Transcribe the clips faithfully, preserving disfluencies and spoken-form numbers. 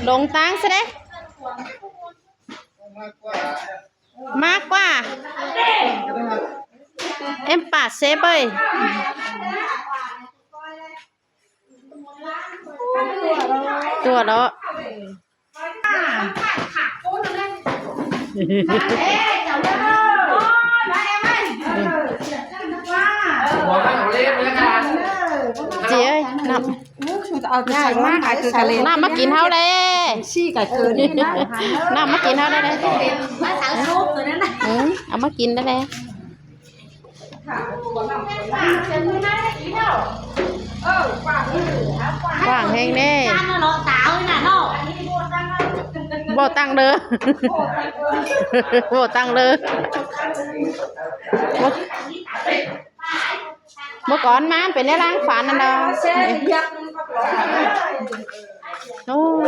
Lông ꞌtáng sia đé. Mák ꞌquá. Em pả sếp ơi. Tua đó. Chị ơi, năm. Năm ꞌmá kin ꞌháu đé. Năm ꞌmá kin ꞌháu đé đé. Ừ, ꞌmá kin đé đé. Quảng hên đé. Vô tăng đơ. Vô tăng đơ. Vô, vô cón ꞌmá pên ꞌnị ꞌláng phản ꞌnặn đo. Ô.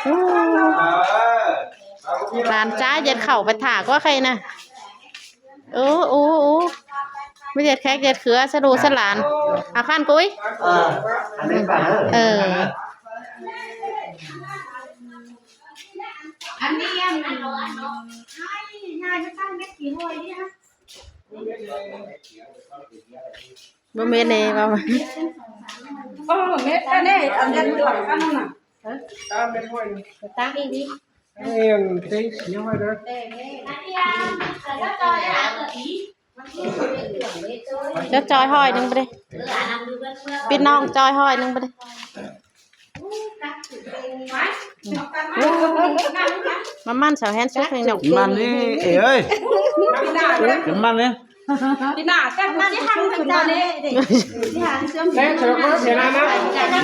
Ô. Lán ꞌchái ꞌdệt khảu pay thả ꞌquá khay ꞌnạ. Ô, ô, ô. ꞌMí ꞌdệt khék ꞌdệt khứa, sa đu sa lán. Au khăn cúi. Ờ, ăn đến bạn. Ờ. Bố mệt nè, bố mệt. Ơ, mệt ta nè, ăn đến được ăn nè. Hả? Ta mệt thôi. Ta đi đi. Em thấy xíu hơi đó. Cho choi hỏi ꞌnưng báu đé. Pít ꞌnọng choi hỏi ꞌnưng báu đé. Mà mẳn sao hén sút hên nhọc. Mẳn đi, ê ơi. Mẳn đi.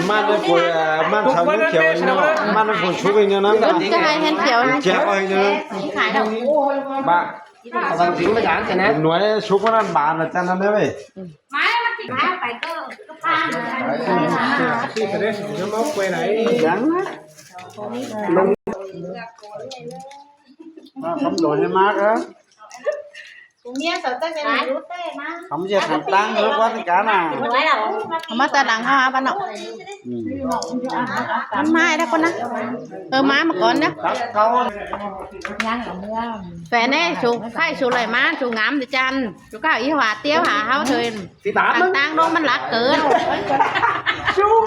Mẳn đi phổi, à, mẳn sao hén khiêu hên nhọc. Mẳn đi phổi sút hên nhọc ꞌnặn. Cái hai hén khiêu. Chép hên nhọc. Ba. Nói sút ꞌnặn ꞌnặn ba là chăn ꞌnặn đấy. Cắm rồi hay mát á. Không giờ thằng tăng nó quá thì cá nè. Không có ta đằng ha, bạn ạ. Ăn mai đó con á. Ờ, mai mà con nhá. Phải nè, chú khai chú lại má, chú ngắm thì chăn. Chú cao ý họa tiêu hả, háo thôi. Thì tám. Tăng tăng đó mắn lắc cớ. Chú.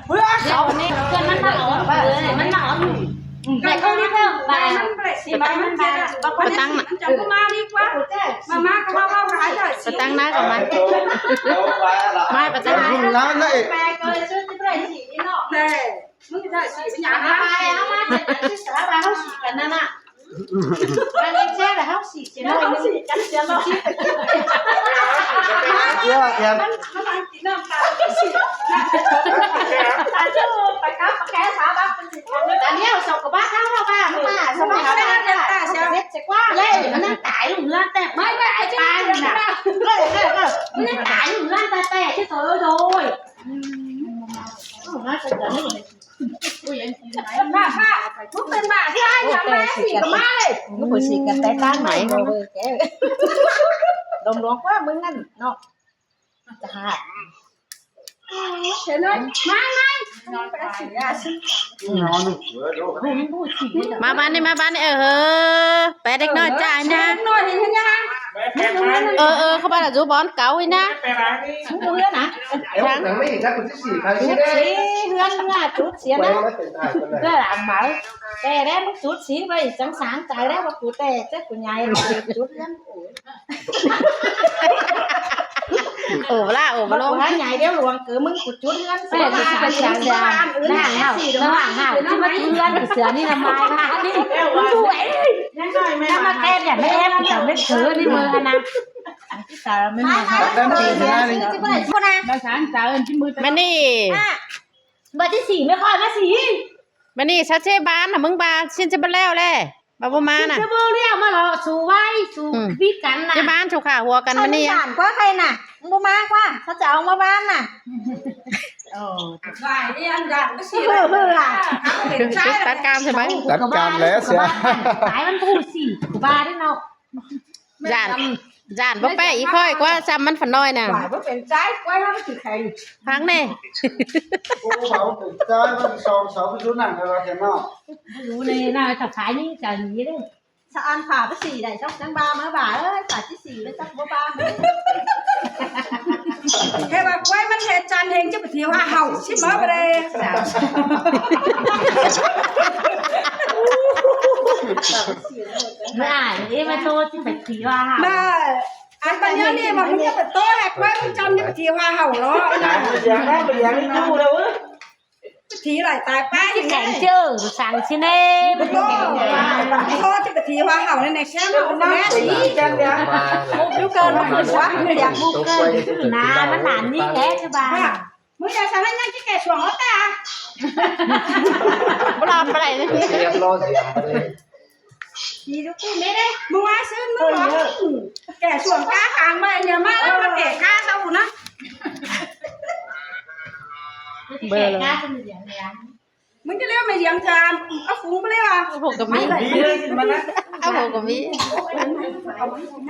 Bữa sáu. Mắn lắc ổn, mắn lắc ổn. Mẹ không đi theo, bà. Bà tăng nè. Bà tăng nè, còn mai. Mai bà tăng nè. Nè. Mưng cái thời xỉ với nhà nó. Ba háo xỉ cả năm ạ. Ba lên xe là háo xỉ, nó háo xỉ, chắn chắn nó. Nó bán tí năm ta háo xỉ. Ta chứ phải cá, phải cá xá bác phân xỉ. Ta neo sau của bác háo háo ba, háo ba, sau bác háo ba, ta sẽ biết sẽ qua. Lê, nó đang tải luôn, nó đang tải. Mai, mai, tải chứ. Ba, nè. Lê, lê, lê. Nó đang tải luôn, nó đang tải, chứ thôi rồi. Ơ, nó sẽ chắn luôn. Bà, bà, ꞌlụk pên bà ꞌdệt ai, ꞌnhá ꞌmá ꞌsịn ꞌcọ ꞌmá ꞌlế. ꞌLụk pên ꞌsịn ꞌcọ té ꞌtáng mai. Đom luông ꞌquá ꞌmứng ꞌnặn ꞌnọ. Chả hạt. Thế thôi, mai, mai. ꞌMá ban ꞌnị, ꞌmá ban ꞌnị, ơ, hơ. Pé đếc ꞌnọi chả ꞌnhá. Nổi thì thế nha. Ơ, ơ, không phải là rú bón cáu ꞌnị ꞌnhá. Không có ꞌhướn hả? Chắng. Rút xí ꞌhướn ꞌnhá, rút xí ꞌnhá. Rút làm máu. Té đé mứt rút xí ꞌvạy, sẵn sàng chảy đé, mà cú té, chắc cú nhảy, rút ꞌhướn. Ổ bá la, ổ bá lông. Bác nhảy đéo luông cứ mưng cú rút ꞌhướn. Ơ, sẵn sàng. Nà hảo, nà hảo, chứ mà rút ꞌhướn, cú sửa ꞌnị là mai, mai ꞌnị. Năm mà khen nhỉ, mấy em, chẳng biết cứ đi mơ hả nè. Mắn ꞌnị. Bà chứ xỉ mới khỏi mà xỉ. Mắn ꞌnị, sao ꞌchế ban hả, ꞌmứng ba, xin ꞌchế báu ꞌlẹo ꞌlế. Bà báu ꞌmá nè. Xin ꞌchế báu ꞌlẹo mà lo, su ꞌvạy, su vít căn nè. ꞌChế ban, su khả hua căn mắn ꞌnị. Sao bản ꞌquá khay nè. Báu ꞌmá ꞌquá, sao chả ông ꞌmá ban nè. Ơ. Vải đi ăn gạo cái gì đấy. Hư, hư à? Áo để trái. Tắt cam thôi bác. Tắt cam lé xìa. Cái ăn thu xỉ của bà đấy nó. Dản, dản báu pé í khỏi ꞌquá ꞌchăm ꞌmắn phản ꞌnọi nả. Vải báu pén trái, ꞌquá ꞌmắn thử khéng. Phắng nè. Cô bảo pén trái, ꞌmắn song sáu cái số nặng rồi thì nó. Dú ꞌnị ꞌnạ, chả phải ní, chả gì đấy. Sao ăn phả bác sĩ này, chốc chắng ba mới bà ơi, phả chứ sĩ với chốc bố ba mới. Thế mà quay mắt thế chăn hình chứ phải thiếu hoa hậu, chứ mới vào đây. Mà ai, em mà tôi chứ phải thiếu hoa hậu. Mà ăn bao nhiêu đi mà không biết phải tôi hay quay mắt chăn chứ phải thiếu hoa hậu đó. Ai, bây giờ đó, bây giờ đi tu đâu á. Thí lại tài pá chứ, cảnh chứ, sáng xin em. Thôi chứ, thí hoa hậu này này, xem nó nét gì. Một lúc cơ nó quá, nó đẹp một cơ. Nà, nó nản ní thế chứ bà. Mới giờ sao nó nhắc cái kẻ xuống nó ta. Bố lo cái này. Đi lúc cô mẹ đây, mua ai xứ, mua lo. Kẻ xuống cá hàng mà, nhà má, nó kẻ cá sao nó. Bơ lơ. Mứn ꞌchí ꞌlẹo mảy ꞌdiến ꞌchớ, áo phung bơ ꞌlẹo à. Áo phung ꞌcọ ꞌmí. Áo phung ꞌcọ ꞌmí.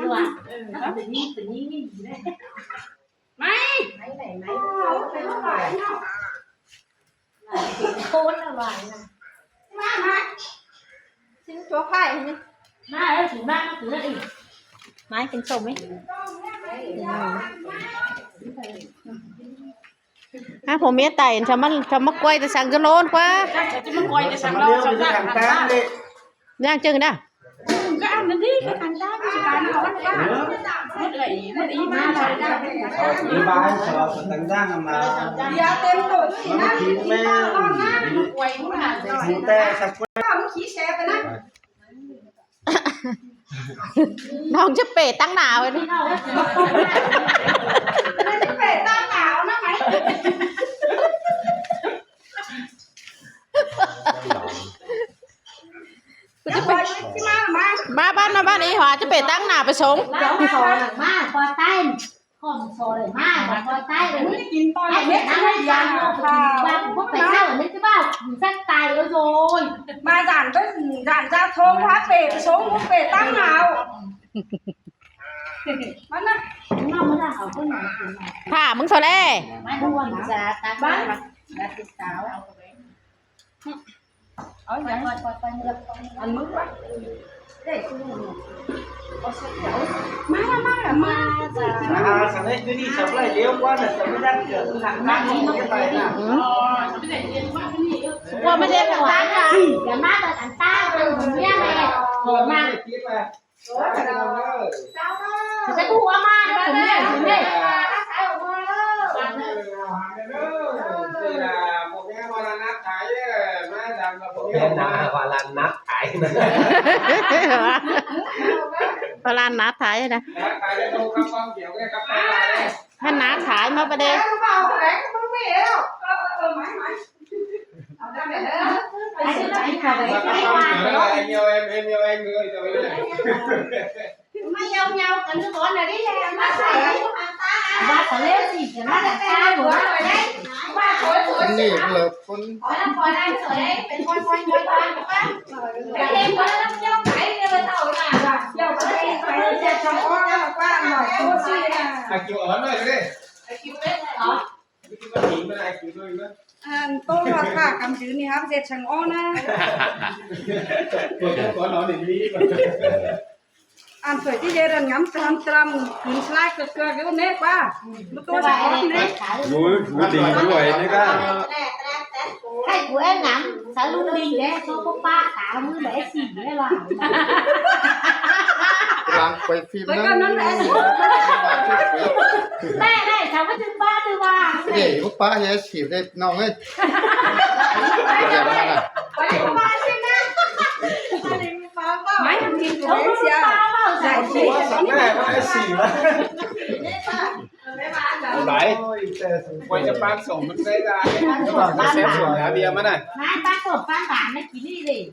Mảy. Khốn là loài nè. Má, má. Xin chuộc lại. Má ơi, chỉ mang cái thứ này. Má, kin sôm ꞌmí. Hả, phua ꞌmía tảy, chăm ꞌmắn, chăm ꞌmắn quay từ sáng cứ lốn ꞌquá. Chăm ꞌmắn quay từ sáng lốn, chăm ꞌmắn tang đi. Dang chưng đa. Cái ăn nó đi, cái ăn tang, cái ăn nó ăn ꞌquá. Mất lệ, mất ý má lại. Đi ba, sao tang dang mà. Đi ăn tên rồi, đi ăn. Quay cũng là. Đi tè, sao quay. Không, chia sẻ với nó. ꞌNọng ꞌchí pể ꞌtáng nả ꞌnị. ꞌNọng ꞌchí pể ꞌtáng nả ꞌnị. Má bát ꞌnọ bát ꞌnị hua ꞌchí pể ꞌtáng nả pay sống. Má, ꞌcọ ꞌtáng. Khom sổ đảy ꞌmá, ꞌcọ ꞌtáng đảy. Ui, kin ꞌtoi ꞌmết ꞌchí ꞌmá ꞌdiến ꞌnọ. ꞋVa ꞌcọ pay ꞌsáo ꞌmết ꞌchí ꞌva, chắc tài ꞌlẹo rồi. ꞌMá dản ꞌvới, dản dao thông ꞌhá pể, pay sống ꞌcọ pể ꞌtáng nả. Má ꞌnạ. Thả ꞌmứng sổ đảy. Má ꞌnạ, ꞌmá dản ꞌtáng nả. Ơ, ăn mứt bác. Má, má, má, má. À, sao đấy, cứ đi sắm lại liêu qua là sắm cái rác rửa, cứ thẳng rác đi, cái bài nào. Qua mới đi thẳng rác à? Cái má là thẳng rác, cái má này. Ủa mà. Cái khu ama nó cũng nhảy xuống đây. Cái là một cái hoa lan nát thái, má dám là một cái hoa lan nát thái. Hoa lan nát thái nè. Nát thái đấy, không cắp băng kiểu cái cắp băng này. Hoa lan nát thái mà vào đây. Anh yêu em, em yêu anh, người yêu em. Mà yêu nhau cả đứa con này đi, em mà phải. Ba phải lên gì, cái má là ta rồi. Ba thôi thôi. Nỉ lợp con. Ôi, là con anh rồi đấy, phải con con con con. Cái em con nó nhau cái, cái tao là. Yêu cái phải là chồng con là qua hỏi cô gì nè. À, kiểu ở nơi đấy. À, kiểu đấy hả? Ăn tô hoa khả cắm chứ nì hả, dệt sẵn ôn á. Ăn tuổi chứ dệt răng ngắm trăm trăm, cứng slide cực cực cái nét quá. Nó tô sẵn ôn nét. Vui, vui tình vui nét á. Hay của em ngắm, sao lúc đi đấy, sao có ba cả mươi bé xỉ đấy là. Lăng quay phim. Quay đó. Con nó bé xỉ. Bé này, cháu có chừng ba từ ba. Để có ba bé xỉ đấy. Nọ ấy. Máy thằng nhìn của em xìa. Giải trí. Ủa, sao cái này nó lại xỉ vậy? Đấy. Quay cho bác sổ mất dây ra. Các bạn sẽ xem sổ lá bia mà này. Mai bác sổ bác bán nó chỉ đi gì?